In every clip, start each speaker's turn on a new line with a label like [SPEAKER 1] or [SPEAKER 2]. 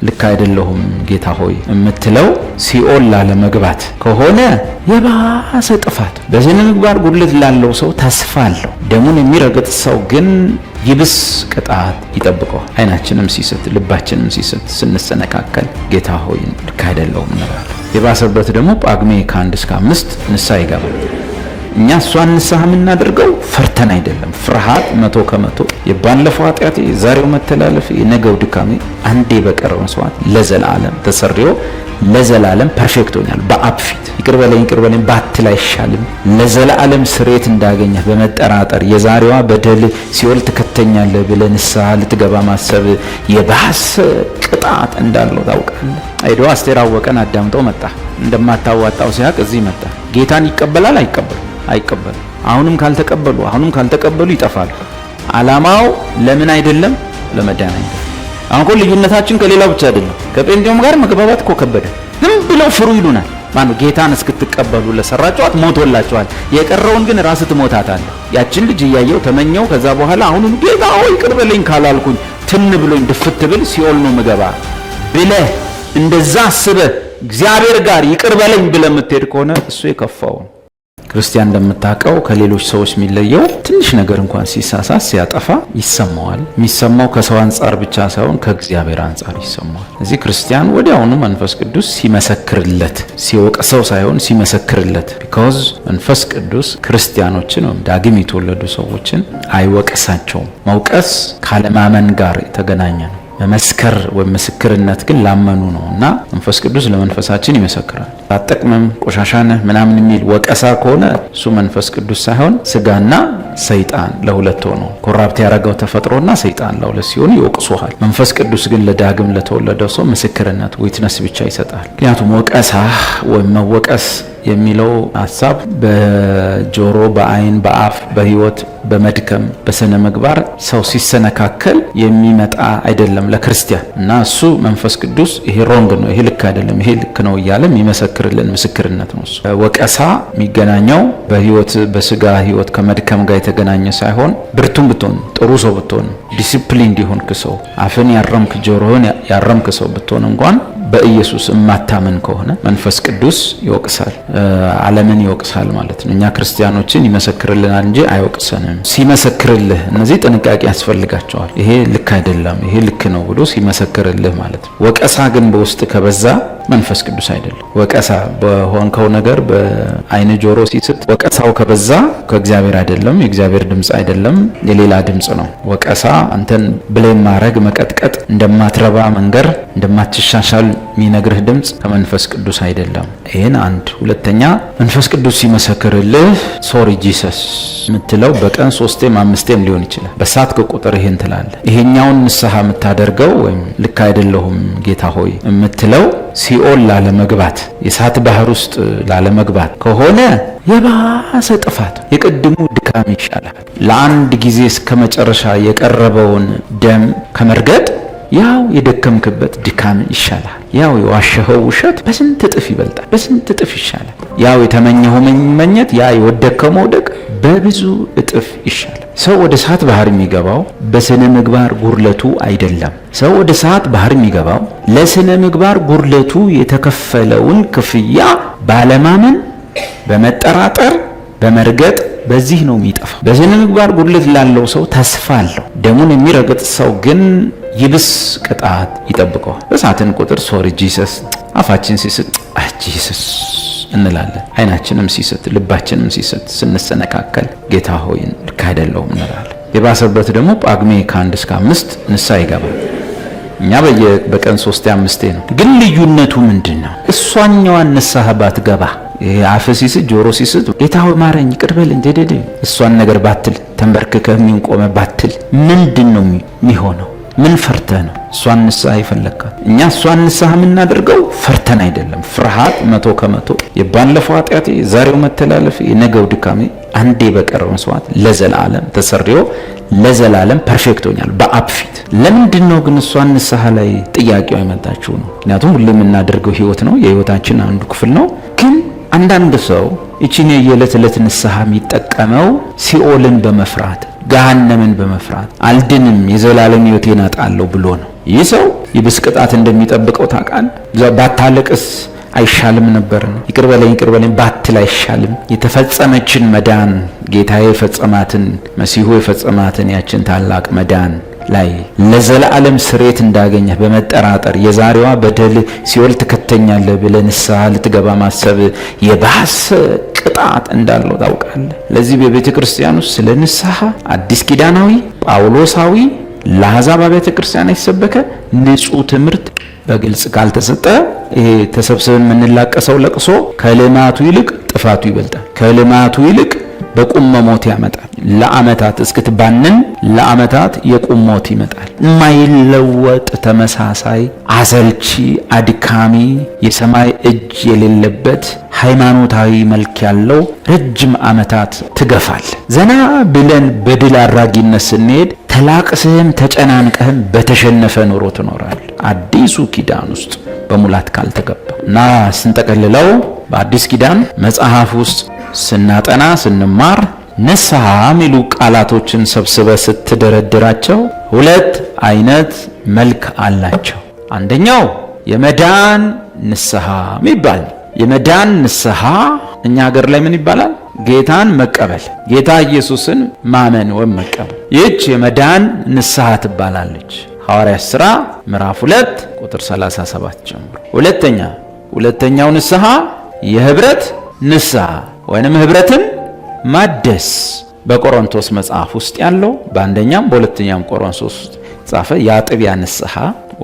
[SPEAKER 1] ልክ አይደለሁም ጌታ ሆይ የምትለው ሲኦል ላለመግባት ከሆነ የባሰ ጥፋት። በስነ ምግባር ጉድለት ላለው ሰው ተስፋ አለው። ደሙን የሚረግጥ ሰው ግን ይብስ ቅጣት ይጠብቀዋል። ዓይናችንም ሲስት፣ ልባችንም ሲስት፣ ስንሰነካከል ጌታ ሆይ ልክ አይደለሁም እንላለን። የባሰበት ደግሞ ጳጉሜ ከ1 እስከ 5 ንስሐ ይገባል። እኛ እሷን ንስሐ የምናደርገው ፈርተን አይደለም። ፍርሃት 100% የባለፈው ኃጢአቴ፣ የዛሬው መተላለፍ፣ የነገው ድካሜ አንዴ በቀረበው መስዋዕት ለዘላለም ተሰርዮ ለዘላለም perfect ሆኛል። በአብ ፊት ይቅር በለኝ ይቅር በለኝ ባትል አይሻልም? ለዘላለም ስርየት እንዳገኘህ በመጠራጠር የዛሬዋ በደል ሲኦል ትከተኛለህ ብለህ ንስሐ ልትገባ ማሰብ የባሰ ቅጣት እንዳለው ታውቃለህ። ሄዶ አስቴር አወቀን አዳምጦ መጣ። እንደማታዋጣው ሲያውቅ እዚህ መጣ። ጌታን ይቀበላል አይቀበልም? አይቀበልም። አሁንም ካልተቀበሉ አሁንም ካልተቀበሉ ይጠፋሉ። አላማው ለምን አይደለም? ለመዳን አይደለም። አሁን እኮ ልዩነታችን ከሌላው ብቻ አይደለም። ከጴንጤውም ጋር መግባባት እኮ ከበደ። ዝም ብለው ፍሩ ይሉናል። ማነው ጌታን እስክትቀበሉ ለሰራችኋት ሞቶላችኋል። የቀረውን ግን ራስህ ትሞታታለህ። ያችን ልጅ እያየው ተመኘው። ከዛ በኋላ አሁንም ጌታ ሆይ ይቅር በለኝ ካላልኩኝ ትን ብሎኝ ድፍት ብል ሲኦል ነው ምገባ ብለህ እንደዛ አስበህ እግዚአብሔር ጋር ይቅር በለኝ ብለህ የምትሄድ ከሆነ እሱ የከፋው ነው። ክርስቲያን እንደምታውቀው ከሌሎች ሰዎች የሚለየው ትንሽ ነገር እንኳን ሲሳሳት ሲያጠፋ ይሰማዋል። የሚሰማው ከሰው አንጻር ብቻ ሳይሆን ከእግዚአብሔር አንጻር ይሰማዋል። እዚህ ክርስቲያን ወዲያውኑ መንፈስ ቅዱስ ሲመሰክርለት፣ ሲወቅሰው ሳይሆን ሲመሰክርለት፣ because መንፈስ ቅዱስ ክርስቲያኖችን ወይም ዳግም የተወለዱ ሰዎችን አይወቅሳቸውም። መውቀስ ካለማመን ጋር የተገናኘ ነው። መመስከር ወይም ምስክርነት ግን ላመኑ ነው እና መንፈስ ቅዱስ ለመንፈሳችን ይመሰክራል። አትጠቅምም፣ ቆሻሻ ነህ ምናምን የሚል ወቀሳ ከሆነ እሱ መንፈስ ቅዱስ ሳይሆን ስጋና ሰይጣን ለሁለት ሆኖ corrupt ያደረገው ተፈጥሮና ሰይጣን ለሁለት ሲሆኑ ይወቅሱሃል። መንፈስ ቅዱስ ግን ለዳግም ለተወለደው ሰው ምስክርነት witness ብቻ ይሰጣል። ምክንያቱም ወቀሳ ወይም መወቀስ የሚለው ሀሳብ በጆሮ፣ በአይን፣ በአፍ፣ በህይወት፣ በመድከም፣ በስነ ምግባር ሰው ሲሰነካከል የሚመጣ አይደለም ለክርስቲያን እና እሱ መንፈስ ቅዱስ ይሄ wrong ነው፣ ይሄ ልክ አይደለም፣ ይሄ ልክ ነው እያለ የሚመሰክርልን ምስክርነት ነው። እሱ ወቀሳ የሚገናኘው በህይወት በስጋ ህይወት ከመድከም ጋር የተገናኘ ሳይሆን ብርቱም ብትሆን፣ ጥሩ ሰው ብትሆን፣ ዲሲፕሊን የሆንክ ሰው፣ አፍን ያረምክ ጆሮህን ያረምክ ሰው ብትሆን እንኳን በኢየሱስ የማታምን ከሆነ መንፈስ ቅዱስ ይወቅሳል፣ ዓለምን ይወቅሳል ማለት ነው። እኛ ክርስቲያኖችን ይመሰክርልናል እንጂ አይወቅሰንም። ሲመሰክርልህ እነዚህ ጥንቃቄ ያስፈልጋቸዋል። ይሄ ልክ አይደለም፣ ይሄ ልክ ነው ብሎ ሲመሰክርልህ ማለት ነው። ወቀሳ ግን በውስጥ ከበዛ መንፈስ ቅዱስ አይደለም። ወቀሳ በሆንከው ነገር በአይን ጆሮ ሲስት ወቀሳው ከበዛ ከእግዚአብሔር አይደለም፣ የእግዚአብሔር ድምፅ አይደለም፣ የሌላ ድምፅ ነው። ወቀሳ አንተን blame ማድረግ፣ መቀጥቀጥ፣ እንደማትረባ መንገር፣ እንደማትሻሻል የሚነግርህ ድምፅ ከመንፈስ ቅዱስ አይደለም። ይህን አንድ። ሁለተኛ መንፈስ ቅዱስ ሲመሰክርልህ sorry Jesus የምትለው በቀን ሶስቴም አምስቴም ሊሆን ይችላል። በሳትክ ቁጥር ይሄን ትላለህ። ይሄኛውን ንስሐ የምታደርገው ወይም ልክ አይደለሁም ጌታ ሆይ የምትለው ሲኦል ላለመግባት የእሳት ባህር ውስጥ ላለመግባት ከሆነ የባሰ ጥፋት፣ የቅድሙ ድካም ይሻላል። ለአንድ ጊዜ እስከ መጨረሻ የቀረበውን ደም ከመርገጥ ያው የደከምክበት ድካም ይሻላል። ያው የዋሸኸው ውሸት በስንት እጥፍ ይበልጣል፣ በስንት እጥፍ ይሻላል። ያው የተመኘኸው መመኘት፣ ያ የወደቅከው መውደቅ በብዙ እጥፍ ይሻላል። ሰው ወደ እሳት ባህር የሚገባው በስነ ምግባር ጉድለቱ አይደለም። ሰው ወደ እሳት ባህር የሚገባው ለስነ ምግባር ጉድለቱ የተከፈለውን ክፍያ ባለማመን፣ በመጠራጠር፣ በመርገጥ በዚህ ነው የሚጠፋው። በስነ ምግባር ጉድለት ላለው ሰው ተስፋ አለው። ደሙን የሚረግጥ ሰው ግን ይብስ ቅጣት ይጠብቀዋል። በሳትን ቁጥር sorry Jesus፣ አፋችን ሲስት Jesus እንላለን። ዓይናችንም ሲስት፣ ልባችንም ሲስት፣ ስንሰነካከል ጌታ ሆይ ልክ አይደለሁም እንላለን። የባሰበት ደግሞ ጳጉሜ ከ1 እስከ 5 ንስሐ ይገባል። እኛ በቀን ሶስቴ አምስቴ ነው። ግን ልዩነቱ ምንድን ነው? እሷኛዋን ንስሐ ባትገባ፣ አፍ ሲስት ጆሮ ሲስት ጌታ ሆይ ማረኝ ይቅር በለኝ ደደደ እሷን ነገር ባትል፣ ተንበርክከህ የሚንቆመ ባትል ምንድን ነው የሚሆነው? ምን ፈርተህ ነው እሷን ንስሐ የፈለግካት? እኛ እሷን ንስሐ የምናደርገው ፈርተን አይደለም። ፍርሃት 100% የባለፈው ኃጢአቴ፣ የዛሬው መተላለፍ፣ የነገው ድካሜ አንዴ በቀረበው መስዋዕት ለዘላለም ተሰርዮ ለዘላለም perfect ሆኛል በአብ ፊት። ለምንድን ነው ግን እሷን ንስሐ ላይ ጥያቄው አይመጣችሁ ነው? ምክንያቱም ሁሌ የምናደርገው ህይወት ነው፣ የህይወታችን አንዱ ክፍል ነው። ግን አንዳንድ ሰው ይቺን የዕለት ዕለት ንስሐ የሚጠቀመው ሲኦልን በመፍራት ገሃነምን በመፍራት አልድንም፣ የዘላለም ሕይወቴን አጣለሁ ብሎ ነው። ይህ ሰው ይብስ ቅጣት እንደሚጠብቀው ታውቃለህ። ባታለቅስ አይሻልም ነበር? ይቅር በለኝ ይቅር በለኝ ባትል አይሻልም? የተፈጸመችን መዳን ጌታዬ የፈጸማትን መሲሁ የፈጸማትን ያችን ታላቅ መዳን ላይ ለዘላለም ስርየት እንዳገኘህ በመጠራጠር የዛሬዋ በደል ሲኦል ትከተኛለህ ብለህ ንስሐ ልትገባ ማሰብ የባሰ ቅጣት እንዳለው ታውቃለህ። ለዚህ በቤተ ክርስቲያን ውስጥ ስለ ንስሐ አዲስ ኪዳናዊ ጳውሎሳዊ ለአሕዛብ አብያተ ክርስቲያን የተሰበከ ንጹሕ ትምህርት በግልጽ ካልተሰጠ ይሄ ተሰብስበን የምንላቀሰው ለቅሶ ከልማቱ ይልቅ ጥፋቱ ይበልጣል። ከልማቱ ይልቅ በቁም መሞት ያመጣል። ለዓመታት እስክትባንን ለዓመታት የቁም ሞት ይመጣል። የማይለወጥ ተመሳሳይ አሰልቺ፣ አድካሚ፣ የሰማይ እጅ የሌለበት ሃይማኖታዊ መልክ ያለው ረጅም ዓመታት ትገፋል። ዘና ብለን በድል አድራጊነት ስንሄድ ተላቅስህም ተጨናንቀህም በተሸነፈ ኑሮ ትኖራል። አዲሱ ኪዳን ውስጥ በሙላት ካልተገባ እና ስንጠቀልለው በአዲስ ኪዳን መጽሐፍ ውስጥ ስናጠና ስንማር ንስሐ የሚሉ ቃላቶችን ሰብስበ ስትደረድራቸው ሁለት አይነት መልክ አላቸው። አንደኛው የመዳን ንስሐ የሚባል የመዳን ንስሐ እኛ ሀገር ላይ ምን ይባላል? ጌታን መቀበል፣ ጌታ ኢየሱስን ማመን ወይም መቀበል። ይህች የመዳን ንስሐ ትባላለች። ሐዋርያት ሥራ ምዕራፍ 2 ቁጥር 37 ጀምሮ። ሁለተኛው ንስሐ የህብረት ንስሐ ወይንም ህብረትን ማደስ በቆሮንቶስ መጽሐፍ ውስጥ ያለው በአንደኛም በሁለተኛም ቆሮንቶስ ውስጥ ጻፈ የአጥቢያ ንስሐ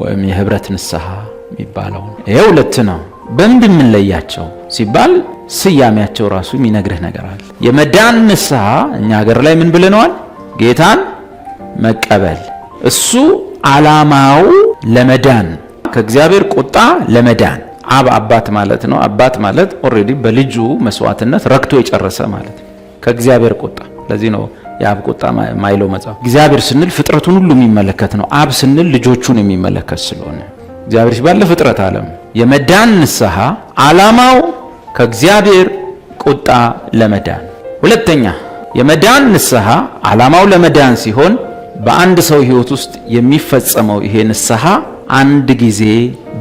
[SPEAKER 1] ወይም የህብረት ንስሐ የሚባለው ይሄ ሁለት ነው። በምንድን የምንለያቸው ሲባል ስያሜያቸው ራሱ የሚነግርህ ነገር አለ። የመዳን ንስሐ እኛ ሀገር ላይ ምን ብለነዋል? ጌታን መቀበል። እሱ ዓላማው ለመዳን ከእግዚአብሔር ቁጣ ለመዳን አብ አባት ማለት ነው። አባት ማለት already በልጁ መስዋዕትነት ረክቶ የጨረሰ ማለት ነው ከእግዚአብሔር ቁጣ። ለዚህ ነው የአብ ቁጣ ማይለው መጽሐፍ። እግዚአብሔር ስንል ፍጥረቱን ሁሉ የሚመለከት ነው። አብ ስንል ልጆቹን የሚመለከት ስለሆነ እግዚአብሔር ሲባል ለፍጥረት ዓለም የመዳን ንስሐ ዓላማው ከእግዚአብሔር ቁጣ ለመዳን። ሁለተኛ የመዳን ንስሐ ዓላማው ለመዳን ሲሆን በአንድ ሰው ሕይወት ውስጥ የሚፈጸመው ይሄ ንስሐ አንድ ጊዜ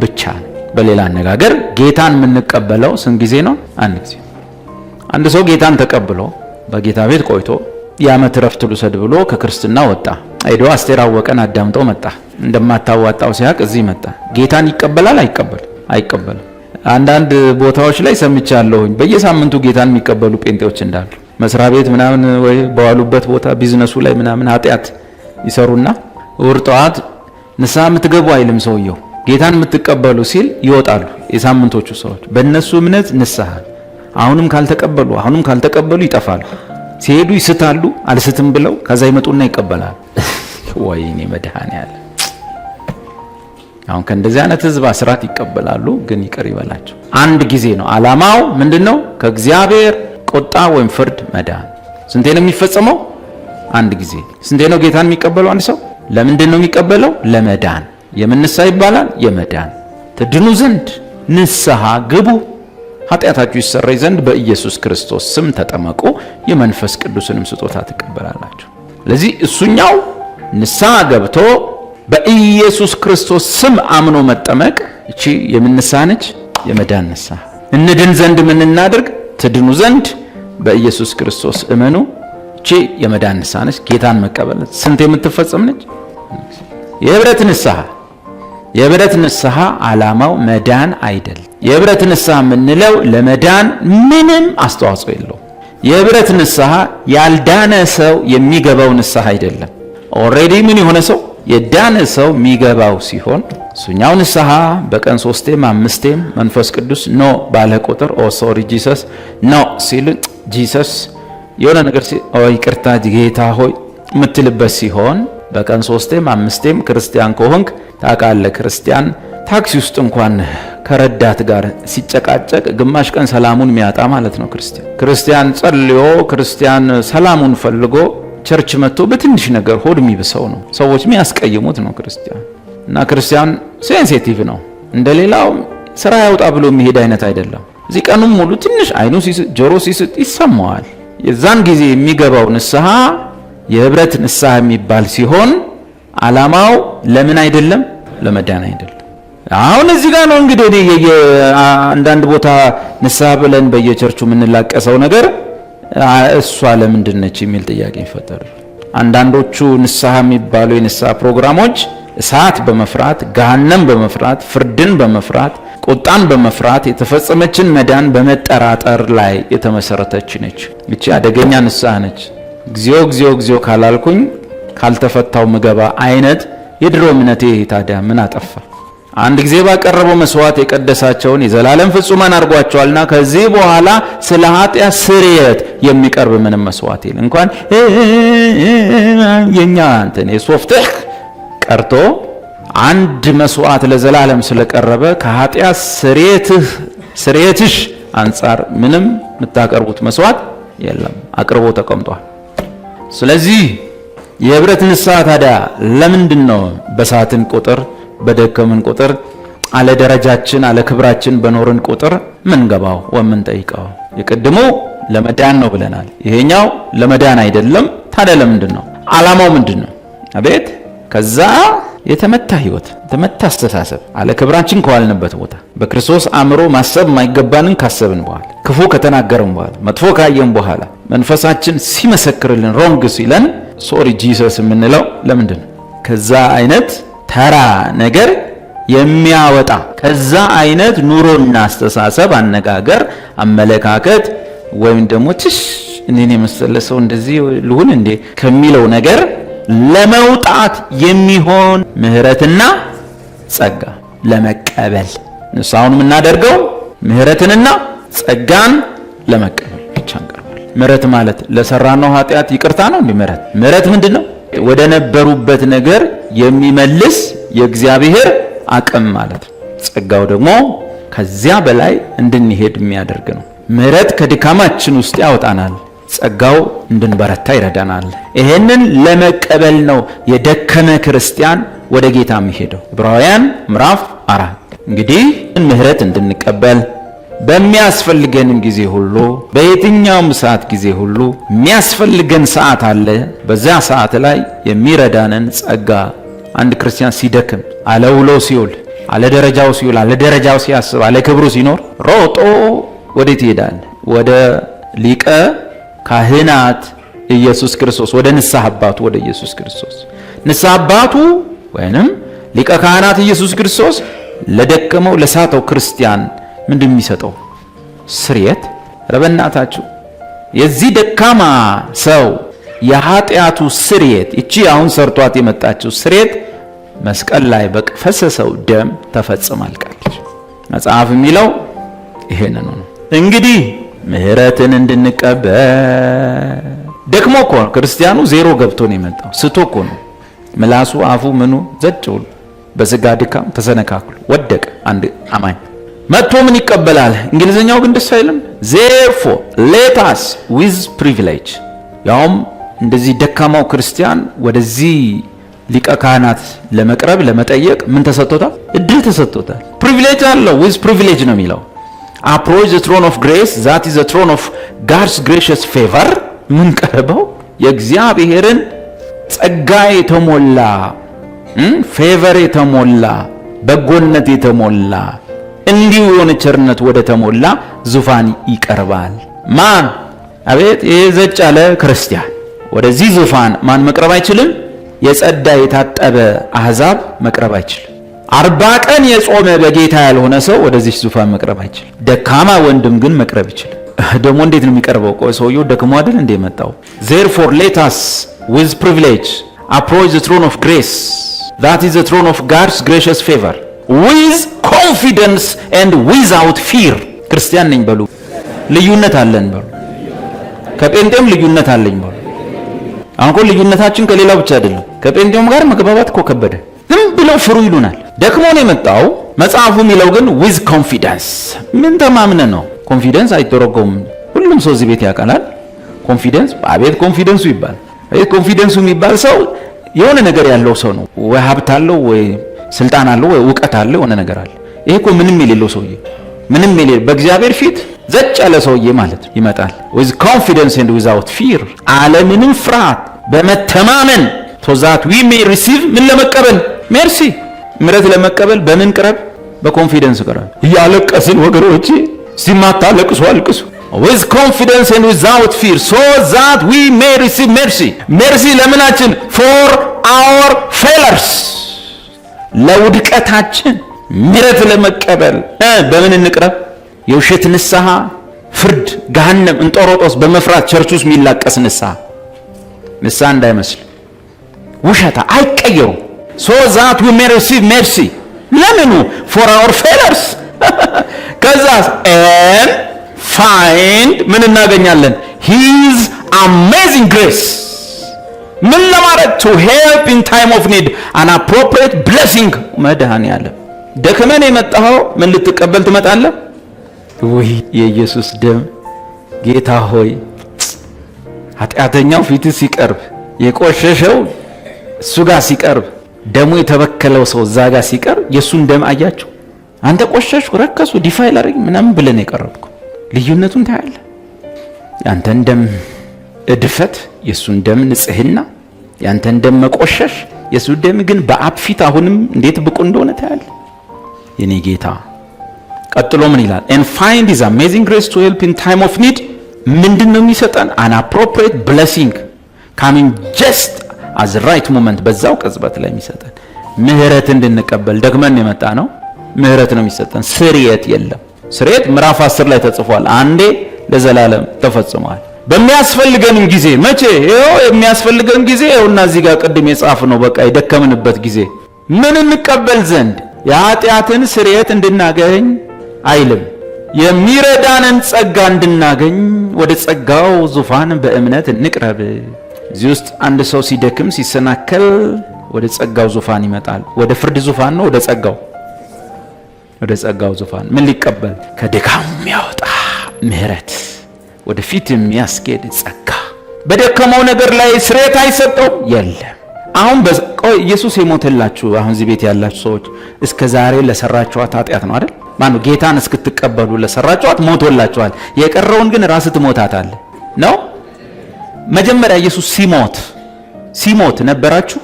[SPEAKER 1] ብቻ ነው። በሌላ አነጋገር ጌታን የምንቀበለው ስንት ጊዜ ነው? አንድ ጊዜ። አንድ ሰው ጌታን ተቀብሎ በጌታ ቤት ቆይቶ የዓመት ረፍት ልውሰድ ብሎ ከክርስትና ወጣ። ሄዶ አስቴር አወቀን አዳምጦ መጣ። እንደማታዋጣው ሲያቅ እዚህ መጣ። ጌታን ይቀበላል? አይቀበል? አይቀበልም። አንዳንድ ቦታዎች ላይ ሰምቻለሁኝ በየሳምንቱ ጌታን የሚቀበሉ ጴንጤዎች እንዳሉ መስሪያ ቤት ምናምን ወይ በዋሉበት ቦታ ቢዝነሱ ላይ ምናምን ኃጢአት ይሰሩና እሑድ ጠዋት ንስሐ የምትገቡ አይልም ሰውየው ጌታን የምትቀበሉ ሲል ይወጣሉ። የሳምንቶቹ ሰዎች በእነሱ እምነት ንስሐ አሁንም ካልተቀበሉ አሁንም ካልተቀበሉ ይጠፋሉ። ሲሄዱ ይስታሉ። አልስትም ብለው ከዛ ይመጡና ይቀበላሉ። ወይኔ መድኃኔዓለም! አሁን ከእንደዚህ አይነት ህዝብ አስራት ይቀበላሉ፣ ግን ይቅር ይበላቸው። አንድ ጊዜ ነው። ዓላማው ምንድነው? ከእግዚአብሔር ቁጣ ወይም ፍርድ መዳን። ስንቴ ነው የሚፈጸመው? አንድ ጊዜ። ስንቴ ነው ጌታን የሚቀበለው አንድ ሰው? ለምንድን ነው የሚቀበለው? ለመዳን። የምን ንስሐ ይባላል? የመዳን። ትድኑ ዘንድ ንስሐ ግቡ፣ ኃጢአታችሁ ይሰረይ ዘንድ በኢየሱስ ክርስቶስ ስም ተጠመቁ፣ የመንፈስ ቅዱስንም ስጦታ ትቀበላላችሁ። ለዚህ እሱኛው ንስሐ ገብቶ በኢየሱስ ክርስቶስ ስም አምኖ መጠመቅ፣ እቺ የምን ንስሐ ነች? የመዳን ንስሐ። እንድን ዘንድ ምን እናድርግ? ትድኑ ዘንድ በኢየሱስ ክርስቶስ እመኑ። እቺ የመዳን ንስሐ ነች። ጌታን መቀበል ስንት የምትፈጸም ነች? የህብረት ንስሐ የህብረት ንስሐ ዓላማው መዳን አይደለም። የህብረት ንስሐ የምንለው ለመዳን ምንም አስተዋጽኦ የለውም። የህብረት ንስሐ ያልዳነ ሰው የሚገባው ንስሐ አይደለም። already ምን የሆነ ሰው የዳነ ሰው የሚገባው ሲሆን እሱኛው ንስሐ በቀን ሶስቴም አምስቴም መንፈስ ቅዱስ no ባለ ቁጥር oh sorry Jesus no ሲል Jesus የሆነ ነገር ሲል ኦ ይቅርታ ጌታ ሆይ የምትልበት ሲሆን በቀን ሶስቴም አምስቴም ክርስቲያን ከሆንክ ታውቃለህ፣ ክርስቲያን ታክሲ ውስጥ እንኳን ከረዳት ጋር ሲጨቃጨቅ ግማሽ ቀን ሰላሙን የሚያጣ ማለት ነው። ክርስቲያን ጸልዮ ክርስቲያን ሰላሙን ፈልጎ church መጥቶ በትንሽ ነገር ሆድ የሚብሰው ነው። ሰዎች የሚያስቀይሙት ነው ክርስቲያን። እና ክርስቲያን sensitive ነው። እንደሌላው ስራ ያውጣ ብሎ የሚሄድ አይነት አይደለም። እዚህ ቀኑን ሙሉ ትንሽ አይኑ ሲስት ጆሮ ሲስት ይሰማዋል። የዛን ጊዜ የሚገባው ንስሐ የህብረት ንስሐ የሚባል ሲሆን ዓላማው ለምን አይደለም? ለመዳን አይደለም። አሁን እዚህ ጋር ነው እንግዲህ እኔ አንዳንድ ቦታ ንስሐ ብለን በየቸርቹ የምንላቀሰው ነገር እሷ ለምንድን ነች የሚል ጥያቄ ይፈጠራል። አንዳንዶቹ ንስሐ የሚባሉ የንስሐ ፕሮግራሞች እሳት በመፍራት፣ ገሃነም በመፍራት፣ ፍርድን በመፍራት፣ ቁጣን በመፍራት፣ የተፈጸመችን መዳን በመጠራጠር ላይ የተመሰረተች ነች። ይቺ አደገኛ ንስሐ ነች። እግዚኦ እግዚኦ እግዚኦ ካላልኩኝ ካልተፈታው ምገባ አይነት የድሮ እምነቴ ታዲያ ምን አጠፋ? አንድ ጊዜ ባቀረበው መስዋዕት የቀደሳቸውን የዘላለም ፍጹማን አድርጓቸዋልና ከዚህ በኋላ ስለ ኃጢአት ስርየት የሚቀርብ ምንም መስዋዕት የለም። እንኳን የኛ እንትን የሶፍትህ ቀርቶ አንድ መስዋዕት ለዘላለም ስለቀረበ ከኃጢአት ስርየትሽ አንጻር ምንም የምታቀርቡት መስዋዕት የለም። አቅርቦ ተቀምጧል። ስለዚህ የህብረት ንስሐ ታዲያ ለምንድን ነው በሳትን ቁጥር፣ በደከምን ቁጥር፣ አለ ደረጃችን አለ ክብራችን በኖርን ቁጥር ምንገባው ወምንጠይቀው? የቅድሙ ለመዳን ነው ብለናል። ይሄኛው ለመዳን አይደለም። ታዲያ ለምንድን ነው? ዓላማው ምንድን ነው? አቤት፣ ከዛ የተመታ ህይወት፣ የተመታ አስተሳሰብ፣ አለ ክብራችን ከዋልንበት ቦታ፣ በክርስቶስ አእምሮ ማሰብ የማይገባንን ካሰብን በኋላ፣ ክፉ ከተናገርን በኋላ፣ መጥፎ ካየን በኋላ መንፈሳችን ሲመሰክርልን wrong ሲለን "Sorry Jesus" የምንለው ለምንድን ነው? ከዛ አይነት ተራ ነገር የሚያወጣ፣ ከዛ አይነት ኑሮና አስተሳሰብ፣ አነጋገር፣ አመለካከት ወይም ደግሞ ትሽ እኔን የመሰለ ሰው እንደዚህ ልሁን እንዴ ከሚለው ነገር ለመውጣት የሚሆን ምህረትና ጸጋ ለመቀበል። ንስሐውን የምናደርገው ምህረትንና ጸጋን ለመቀበል ብቻ እንቀርባለን። ምህረት ማለት ለሰራነው ኃጢአት ይቅርታ ነው እንዴ? ምህረት ምንድን ነው? ወደ ነበሩበት ነገር የሚመልስ የእግዚአብሔር አቅም ማለት ነው። ጸጋው ደግሞ ከዚያ በላይ እንድንሄድ የሚያደርግ ነው። ምህረት ከድካማችን ውስጥ ያወጣናል። ጸጋው እንድንበረታ ይረዳናል። ይሄንን ለመቀበል ነው የደከመ ክርስቲያን ወደ ጌታ የሚሄደው። ዕብራውያን ምዕራፍ 4 እንግዲህ ምህረት እንድንቀበል በሚያስፈልገንም ጊዜ ሁሉ፣ በየትኛውም ሰዓት ጊዜ ሁሉ የሚያስፈልገን ሰዓት አለ። በዚያ ሰዓት ላይ የሚረዳንን ጸጋ። አንድ ክርስቲያን ሲደክም፣ አለ ውሎ ሲውል፣ አለ ደረጃው ሲውል፣ አለ ደረጃው ሲያስብ፣ አለ ክብሩ ሲኖር ሮጦ ወዴት ይሄዳል? ወደ ሊቀ ካህናት ኢየሱስ ክርስቶስ፣ ወደ ንስሐ አባቱ ወደ ኢየሱስ ክርስቶስ። ንስሐ አባቱ ወይንም ሊቀ ካህናት ኢየሱስ ክርስቶስ ለደከመው ለሳተው ክርስቲያን ምንድን የሚሰጠው? ስርየት። ኧረ በእናታችሁ፣ የዚህ ደካማ ሰው የኃጢአቱ ስርየት፣ እቺ አሁን ሰርቷት የመጣችው ስርየት መስቀል ላይ በፈሰሰው ደም ተፈጽማ አልቃለች። መጽሐፍ የሚለው ይሄንን ነው። እንግዲህ ምህረትን እንድንቀበል፣ ደክሞ እኮ ነው ክርስቲያኑ፣ ዜሮ ገብቶ ነው የመጣው። ስቶ እኮ ነው፣ ምላሱ፣ አፉ፣ ምኑ ዘጭ ብሎ በስጋ ድካም ተሰነካክሎ ወደቀ። አንድ አማኝ መጥቶ ምን ይቀበላል? እንግሊዝኛው ግን ደስ አይልም። "Therefore let us with privilege"፣ ያውም እንደዚህ ደካማው ክርስቲያን ወደዚህ ሊቀ ካህናት ለመቅረብ ለመጠየቅ ምን ተሰጥቶታል? እድል ተሰጥቶታል። Privilege አለው። "With privilege" ነው የሚለው። "Approach the throne of grace, that is the throne of God's gracious favor"። ምን ቀርበው የእግዚአብሔርን ጸጋ የተሞላ፣ favor የተሞላ፣ በጎነት የተሞላ፣ እንዲሁ የሆነ ቸርነት ወደ ተሞላ ዙፋን ይቀርባል። ማን? አቤት፣ ይሄ ዘጭ ያለ ክርስቲያን። ወደዚህ ዙፋን ማን መቅረብ አይችልም? የጸዳ የታጠበ አሕዛብ መቅረብ አይችልም። 40 ቀን የጾመ በጌታ ያልሆነ ሰው ወደዚህ ዙፋን መቅረብ አይችልም። ደካማ ወንድም ግን መቅረብ ይችላል። ደግሞ እንዴት ነው የሚቀርበው? ቆይ፣ ሰውየው ደክሞ አይደል እንደ የመጣው? "Therefore let us with privilege approach the throne of grace, that is the throne of God's gracious favor, with confidence and without fear"። ክርስቲያን ነኝ በሉ። ልዩነት አለን በሉ። ከጴንጤም ልዩነት አለኝ በሉ። አሁን እኮ ልዩነታችን ከሌላው ብቻ አይደለም፣ ከጴንጤውም ጋር መግባባት እኮ ከበደ። ዝም ብለው ፍሩ ይሉናል። ደክሞ ነው የመጣው። መጽሐፉ የሚለው ግን with confidence። ምን ተማምነ ነው? Confidence አይተረጎምም። ሁሉም ሰው እዚህ ቤት ያውቃላል። Confidence፣ አቤት confidence ኡ ይባል። አቤት confidence ኡ የሚባል ሰው የሆነ ነገር ያለው ሰው ነው። ወይ ሀብት አለው፣ ወይ ስልጣን አለው፣ ወይ እውቀት አለው፣ የሆነ ነገር አለ። ይሄ እኮ ምንም የሌለው ሰውዬ፣ ምንም የሌለው፣ በእግዚአብሔር ፊት ዘጭ ያለ ሰውዬ ማለት ነው። ይመጣል with confidence and without fear፣ አለምንም ፍርሃት። በመተማመን so that we may receive ምን ለመቀበል? Mercy፣ ምሕረት ለመቀበል በምን ቅረብ? በ confidence ቅረብ። እያለቀስን ወገኖቼ፣ ሲማታ ለቅሶ አልቅሱ with confidence and without fear, so that we may receive mercy። Mercy ለምናችን? For our failures፣ ለውድቀታችን ምሕረት ለመቀበል በምን እንቅረብ? የውሸት ንስሐ፣ ፍርድ፣ ገሃነም፣ እንጦሮጦስ በመፍራት church ውስጥ የሚላቀስ ንስሐ ንስሐ እንዳይመስል፣ ውሸታ አይቀየሩም። So that we may receive mercy ለምኑ? For our failures። ከዛ and find ምን እናገኛለን? His amazing grace ምን ለማድረግ? To help in time of need, an appropriate blessing። መድኃኔዓለም ደክመን የመጣኸው ምን ልትቀበል ትመጣለህ? ውይ የኢየሱስ ደም! ጌታ ሆይ፣ ኃጢአተኛው ፊት ሲቀርብ፣ የቆሸሸው እሱ ጋር ሲቀርብ፣ ደሙ የተበከለው ሰው እዛ ጋር ሲቀርብ የእሱን ደም አያችሁ። አንተ ቆሸሽኩ፣ ረከሱ፣ defile አድርግ ምናምን ብለን የቀረብኩ ልዩነቱን ታያለህ። ያንተን ደም እድፈት፣ የእሱን ደም ንጽህና፣ ያንተን ደም መቆሸሽ፣ የእሱ ደም ግን በአብ ፊት አሁንም እንዴት ብቁ እንደሆነ ታያለህ። የኔ ጌታ ቀጥሎ ምን ይላል? And find his amazing grace to help in time of need። ምንድን ነው የሚሰጠን? An appropriate blessing coming just at right moment፣ በዛው ቅጽበት ላይ የሚሰጠን ምህረት እንድንቀበል። ደግመን የመጣ ነው። ምህረት ነው የሚሰጠን፣ ስርየት የለም። ስርየት ምዕራፍ 10 ላይ ተጽፏል። አንዴ ለዘላለም ተፈጽሟል። በሚያስፈልገንም ጊዜ መቼ? ይኸው የሚያስፈልገን ጊዜ ይኸውና እዚህ ጋር ቅድም የጻፍነው፣ በቃ የደከምንበት ጊዜ ምን እንቀበል ዘንድ? የኃጢአትን ስርየት እንድናገኝ አይልም። የሚረዳንን ጸጋ እንድናገኝ ወደ ጸጋው ዙፋን በእምነት እንቅረብ። እዚህ ውስጥ አንድ ሰው ሲደክም ሲሰናከል ወደ ጸጋው ዙፋን ይመጣል። ወደ ፍርድ ዙፋን ነው፣ ወደ ጸጋው ዙፋን ምን ሊቀበል? ከድካም የሚያወጣ ምህረት፣ ወደፊት የሚያስኬድ ጸጋ። በደከመው ነገር ላይ ስርየት አይሰጠውም? የለም። አሁን ቆይ፣ ኢየሱስ የሞተላችሁ አሁን እዚህ ቤት ያላችሁ ሰዎች እስከ ዛሬ ለሰራችኋት ኃጢአት ነው አይደል? ማነው ጌታን እስክትቀበሉ ለሰራችኋት ሞቶላችኋል። የቀረውን ግን ራስህ ትሞታታለህ ነው። መጀመሪያ ኢየሱስ ሲሞት ነበራችሁ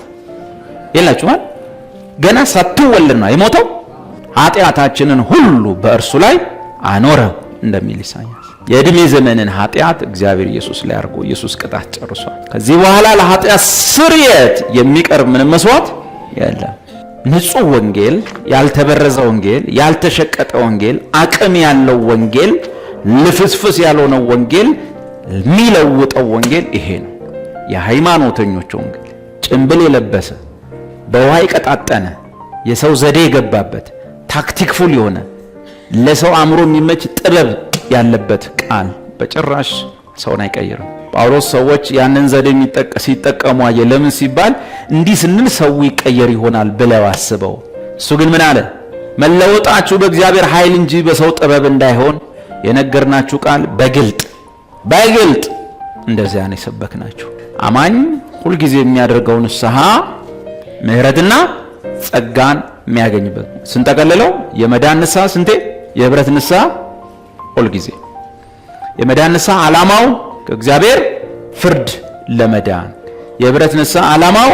[SPEAKER 1] የላችኋል? ገና ሳትወለድ ነው የሞተው። ኃጢአታችንን ሁሉ በእርሱ ላይ አኖረ እንደሚል ኢሳያስ፣ የዕድሜ ዘመንን ኃጢአት እግዚአብሔር ኢየሱስ ላይ አድርጎ ኢየሱስ ቅጣት ጨርሷል። ከዚህ በኋላ ለኃጢአት ስርየት የሚቀርብ ምንም መስዋዕት የለም። ንጹህ ወንጌል፣ ያልተበረዘ ወንጌል፣ ያልተሸቀጠ ወንጌል፣ አቅም ያለው ወንጌል፣ ልፍስፍስ ያልሆነው ወንጌል፣ የሚለውጠው ወንጌል ይሄ ነው። የሃይማኖተኞች ወንጌል ጭንብል የለበሰ፣ በውሃ የቀጣጠነ፣ የሰው ዘዴ የገባበት፣ tacticful የሆነ፣ ለሰው አእምሮ የሚመች ጥበብ ያለበት ቃል በጭራሽ ሰውን አይቀይርም። ጳውሎስ ሰዎች ያንን ዘዴ ሲጠቀሙ አየ። ለምን ሲባል እንዲህ ስንል ሰው ይቀየር ይሆናል ብለው አስበው። እሱ ግን ምን አለ? መለወጣችሁ በእግዚአብሔር ኃይል እንጂ በሰው ጥበብ እንዳይሆን የነገርናችሁ ቃል በግልጥ በግልጥ እንደዚያ ነው የሰበክናችሁ። አማኝ ሁልጊዜ የሚያደርገው ንስሐ ምሕረትና ጸጋን የሚያገኝበት። ስንጠቀልለው የመዳን ንስሐ ስንቴ? የህብረት ንስሐ ሁልጊዜ። የመዳን ንስሐ ዓላማው ከእግዚአብሔር ፍርድ ለመዳን። የህብረት ንስሐ ዓላማው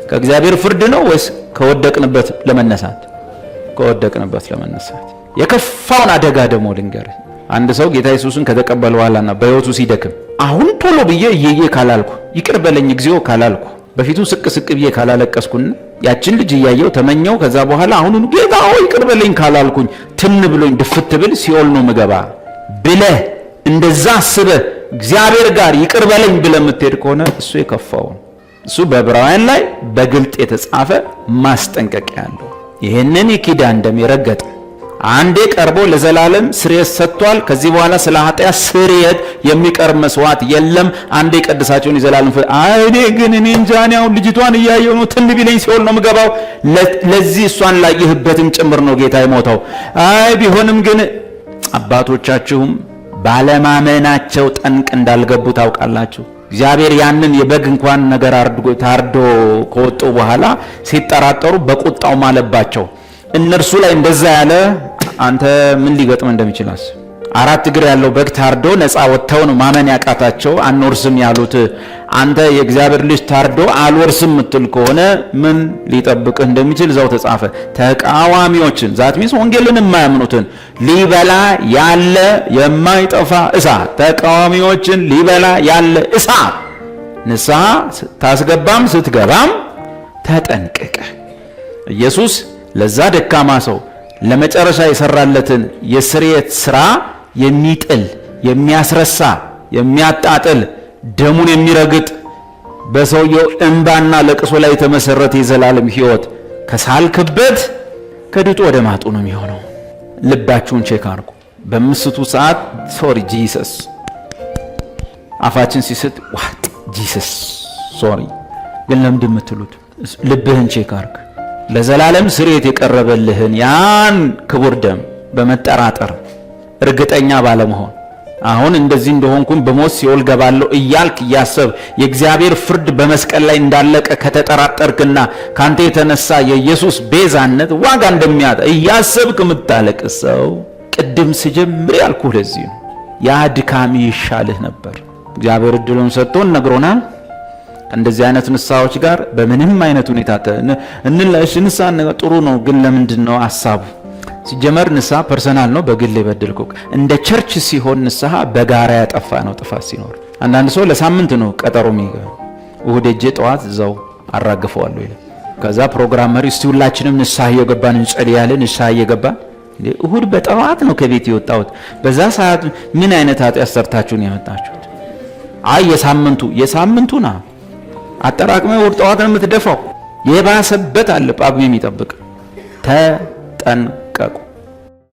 [SPEAKER 1] ከእግዚአብሔር ፍርድ ነው ወይስ ከወደቅንበት ለመነሳት? ከወደቅንበት ለመነሳት። የከፋውን አደጋ ደግሞ ልንገርህ። አንድ ሰው ጌታ ኢየሱስን ከተቀበለ በኋላና በሕይወቱ ሲደክም አሁን ቶሎ ብዬ እየዬ ካላልኩ፣ ይቅር በለኝ እግዚኦ ካላልኩ፣ በፊቱ ስቅ ስቅ ብዬ ካላለቀስኩና ያችን ልጅ እያየው ተመኘው፣ ከዛ በኋላ አሁኑኑ ጌታ ሆይ ይቅር በለኝ ካላልኩኝ ትን ብሎኝ ድፍት ብል ሲኦል ነው ምገባ ብለህ እንደዛ አስበህ እግዚአብሔር ጋር ይቅር በለኝ ብለህ የምትሄድ ከሆነ እሱ የከፋው ነው። እሱ በዕብራውያን ላይ በግልጥ የተጻፈ ማስጠንቀቂያ አለው። ይህንን የኪዳን ደም የረገጠ አንዴ ቀርቦ ለዘላለም ስርየት ሰጥቷል። ከዚህ በኋላ ስለ ኃጢአት ስርየት የሚቀርብ መስዋዕት የለም። አንዴ ቀድሳቸውን የዘላለም አይ እኔ ግን እኔ እንጃ፣ እኔ አሁን ልጅቷን እያየሁ ነው፣ ትን ቢለኝ ሲኦል ነው የምገባው። ለዚህ እሷን ላየህበትም ጭምር ነው ጌታ የሞተው። አይ ቢሆንም ግን አባቶቻችሁም ባለማመናቸው ጠንቅ እንዳልገቡ ታውቃላችሁ። እግዚአብሔር ያንን የበግ እንኳን ነገር ታርዶ ከወጡ በኋላ ሲጠራጠሩ በቁጣው ማለባቸው። እነርሱ ላይ እንደዛ ያለ አንተ ምን ሊገጥም እንደሚችል አስብ። አራት እግር ያለው በግ ታርዶ ነፃ ወጥተው ነው ማመን ያቃታቸው አንወርስም ያሉት። አንተ የእግዚአብሔር ልጅ ታርዶ አልወርስም የምትል ከሆነ ምን ሊጠብቅህ እንደሚችል እዛው ተጻፈ። ተቃዋሚዎችን፣ that means ወንጌልን የማያምኑትን ሊበላ ያለ የማይጠፋ እሳት፣ ተቃዋሚዎችን ሊበላ ያለ እሳት። ንስሐ ታስገባም ስትገባም ተጠንቅቀ ኢየሱስ ለዛ ደካማ ሰው ለመጨረሻ የሰራለትን የስርየት ስራ የሚጥል፣ የሚያስረሳ፣ የሚያጣጥል፣ ደሙን የሚረግጥ፣ በሰውየው እንባና ለቅሶ ላይ የተመሰረተ የዘላለም ሕይወት ከሳልክበት ከድጡ ወደ ማጡ ነው የሚሆነው። ልባችሁን check አድርጉ። በምስቱ ሰዓት "Sorry Jesus"፣ አፋችን ሲስት "What? Jesus, sorry"፣ ግን ለምንድን የምትሉት? ልብህን check አድርግ። ለዘላለም ስርየት የቀረበልህን ያን ክቡር ደም በመጠራጠር፣ እርግጠኛ ባለመሆን፣ አሁን እንደዚህ እንደሆንኩም በሞት ሲኦል ገባለሁ እያልክ እያሰብክ፣ የእግዚአብሔር ፍርድ በመስቀል ላይ እንዳለቀ ከተጠራጠርክና ካንተ የተነሳ የኢየሱስ ቤዛነት ዋጋ እንደሚያጣ እያሰብክ የምታለቅስ ሰው፣ ቅድም ስጀምር ያልኩህ ለዚህ ነው። ያ ድካም ይሻልህ ነበር። እግዚአብሔር እድሉን ሰጥቶን ነግሮናል። እንደዚህ አይነት ንስሐዎች ጋር በምንም አይነት ሁኔታ ንስሐ ጥሩ ነው፣ ግን ለምንድን ነው ሀሳቡ? ሲጀመር ንስሐ personal ነው፣ በግል የበደልከው። እንደ church ሲሆን ንስሐ በጋራ ያጠፋ ነው። ጥፋት ሲኖር አንዳንድ ሰው ለሳምንት ነው ቀጠሮ የሚገባ፣ እሁድ ሄጄ ጠዋት እዛው አራግፈዋለሁ ይላል። ከዛ ፕሮግራም መሪ እስቲ ሁላችንም ንስሐ እየገባን እንጸልያለን። ንስሐ እየገባን፣ እሁድ በጠዋት ነው ከቤት የወጣሁት። በዛ ሰዓት ምን አይነት ኃጢአት ሰርታችሁ ነው የመጣችሁት? አይ የሳምንቱ ና አጠራቅመህ እሁድ ጠዋት ነው የምትደፋው። የባሰበት አለ ጳጉሜ የሚጠብቅ። ተጠንቀቁ።